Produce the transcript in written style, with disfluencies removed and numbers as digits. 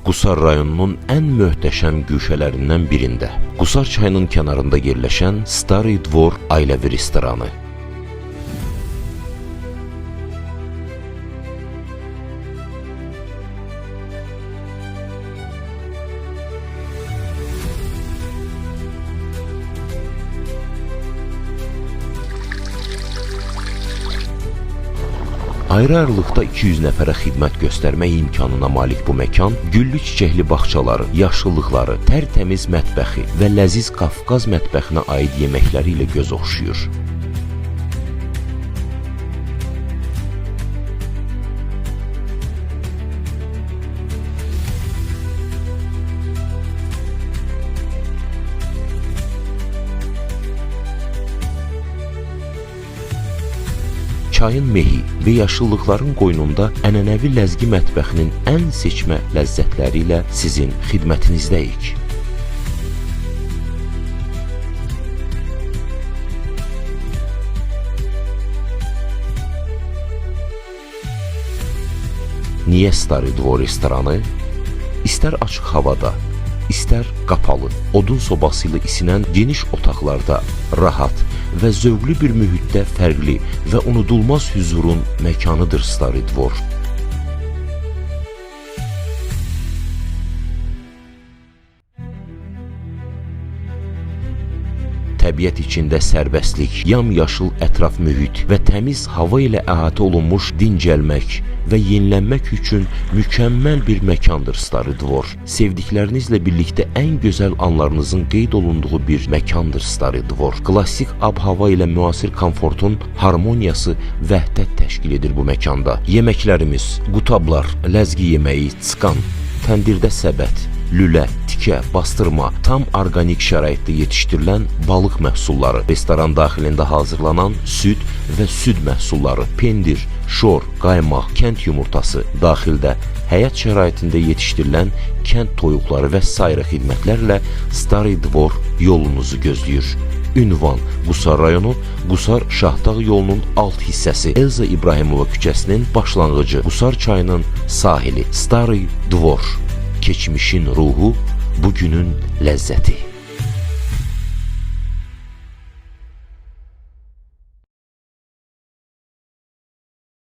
Qusar rayonunun ən möhtəşəm güşələrindən birində, Qusar çayının kənarında yerləşən Stary Dvor ailəvi restoranı. Ayrı-ayrılıqda 200 nəfərə xidmət göstərmək imkanına malik bu məkan güllü çiçəkli bağçaları, yaşıllıqları, tərtəmiz mətbəxi və ləziz Qafqaz mətbəxinə aid yeməkləri ilə göz oxşayır. Çayın mehi və yaşıllıqların qoynunda ənənəvi ləzgi mətbəxinin ən seçmə ləzzətləri ilə sizin xidmətinizdəyik. Niyə Stary Dvor restoranı? İstər açıq havada, istər qapalı, odun sobası ilə isinən geniş otaqlarda rahat və zövqlü bir mühitdə fərqli və unudulmaz hüzurun məkanıdır Stary Dvor. Təbiət içində sərbəstlik, yamyaşıl ətraf mühit və təmiz hava ilə əhatə olunmuş dincəlmək və yenilənmək üçün mükəmməl bir məkandır Stary Dvor. Sevdiklərinizlə birlikdə ən gözəl anlarınızın qeyd olunduğu bir məkandır Stary Dvor. Klassik ab-hava ilə müasir komfortun harmoniyası vəhdət təşkil edir bu məkanda. Yeməklərimiz: qutablar, ləzgi yeməyi, tskan, təndirdə səbət, lülə, tikə, bastırma, tam orqanik şəraitdə yetişdirilən balıq məhsulları, restoran daxilində hazırlanan süd və süd məhsulları, pendir, şor, qaymaq, kənd yumurtası, daxildə həyat şəraitində yetişdirilən kənd toyuqları və sairə xidmətlərlə Stary Dvor yolunuzu gözləyir. Ünvan: Qusar rayonu, Qusar Şahdağ yolunun alt hissəsi, Elza İbrahimova küçəsinin başlanğıcı, Qusar çayının sahili, Stary Dvor. Keçmişin ruhu, bugünün ləzzəti.